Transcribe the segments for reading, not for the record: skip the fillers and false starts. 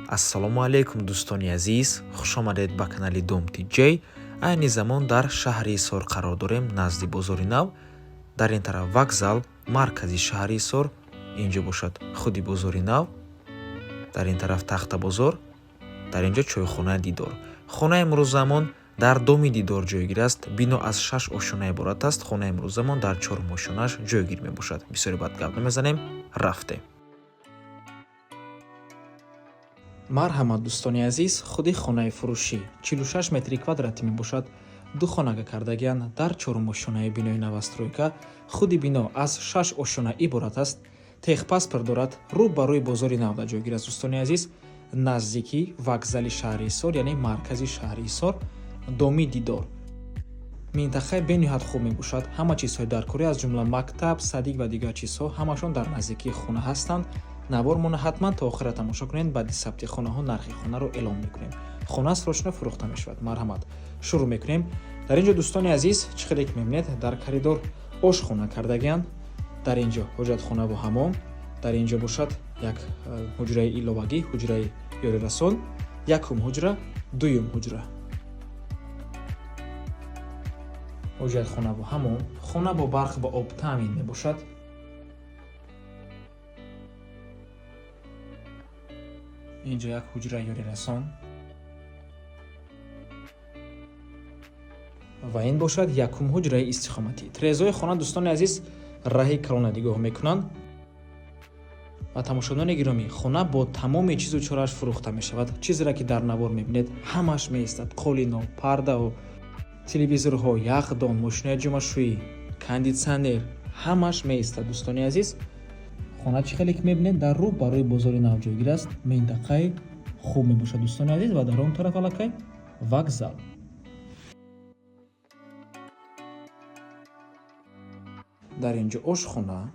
Ассалому алайкум, дӯстони азиз, хушомадед ба канали Дом Тиҷей. Айни замон дар шаҳри Ҳисор қарор дорем, назди бозори нав. Дар ин тараф вокзал, маркази шаҳри Ҳисор, ин ҷо бошад худи бозори нав, дар ин тараф Тахтабозор, дар ин ҷо чойхонаи Дидор. Хонаи имрӯзамон дар доми Дидор ҷойгир аст. Бино аз шаш ошёна иборат аст. Хонаи имрӯзамон дар чорум ошёнааш ҷойгир мебошад. Бисёре бад гап намезанем, рафтем. Марҳамат, дӯстони азиз, худи хонаи фурӯшӣ 46 метри квадратӣ мебошад. Ду хонага кардагианд дар чорум ошёнаи бинои новостройка. Худи бино аз шаш ошёна иборат аст, техпаспорт дорад, рӯ ба рӯи бозори навда ҷойгир аст, дӯстони азиз, наздики вокзали шаҳри Ҳисор, яъне маркази шаҳри Ҳисор, доми Дидор. Минтақаи бениҳоят хуб мебошад. Ҳама чизҳои даркорӣ, аз ҷумла мактаб, садик ва дигар чизҳо, ҳамашон дар наздикии хона ҳастанд. Навормона ҳатман то охира тамошо кунед. Баъди сабти хонаҳо нархи хонаро эълон мекунем. Хона срочно фурӯхта мешавад. Марҳамат, шурӯъ мекунем. Дар ин ҷо, дӯстони азиз, чӣ хеле ки мебинед, дар коридор ошхона кардагианд, дар ин ҷо ҳоҷатхонаву ҳамом, дар ин ҷо бошад як ҳуҷраи иловагӣ, ҳуҷраи ёрирасон, якум ҳуҷра, дуюм ҳуҷра, ҳоҷатхонаву ҳамом. Хона бо барқ, ба об таъмин мебошад. Инҷо як ҳуҷраи ёрирасон ва ин бошад якум ҳуҷраи истиқоматӣ. Трезои хона, дӯстони азиз, раҳи калона нигоҳ мекунанд. Ва тамошобинони гиромӣ, хона бо тамоми чизу чорааш фурӯхта мешавад. Чизеро ки дар навор мебинед, ҳамааш меистад: қолино, пардао, телевизорҳо, яхдон, мошинаи ҷомашӯӣ, кондитсионер, ҳамааш меистад, дӯстони азиз. Хона, чӣ хеле ки мебинед, дар рӯ ба рӯи бозори нав ҷойгир аст. Минтақаи хуб мебошад, дӯстони азиз, ва дар он тараф аллакай вокзал. Дар ин ҷо ошхона,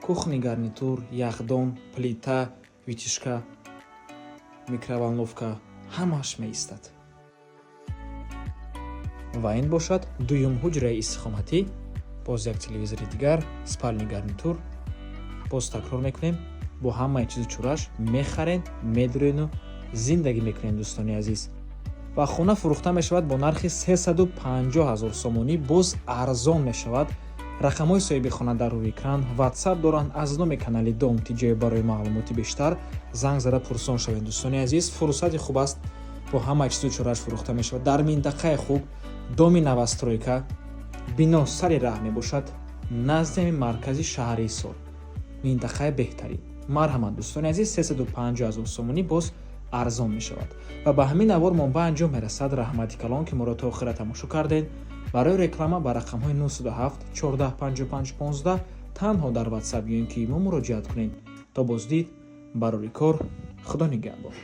кухонный гарнитур, яхдон, плита, вытяжка, микроволновка, ҳамааш меистад. Ва ин бошад дуюм ҳуҷраи истиқоматӣ. Боз як телевизори дигар, спальный гарнитур. Боз такрор мекунем, бо ҳамаи чизу чорааш мехарен, медурену зиндагӣ мекунем, дӯстони азиз. Ва хона фурӯхта мешавад бо нархи 350 ҳазор сомонӣ, боз арзон мешавад. Рақамҳои соҳиби хона дар рӯи экран, Ватсап доранд. Аз номи канали Дом Тиҷои барои маълумоти бештар занг зада пурсон шавед, дӯстони азиз. Фурсати хуб аст, бо ҳамаи чизу чорааш фурӯхта мешавад дар минтақаи хуб, доми новостройка. Бино сари раҳ мебошад, назди ҳамин маркази шаҳри Ҳисор, минтақаи беҳтарин. Марҳамат, дӯстони азиз, 350 ҳазор сомонӣ, боз арзон мешавад. Ва ба ҳамин навормон ба анҷом мерасад. Раҳмати калон, ки моро то охира тамошо кардед. Барои реклама ба рақамҳои 907 14 55 15 танҳо дар Ватсап ё ин ки имо муроҷиат кунед. То боздид, барори кор, Худо нигаҳбон.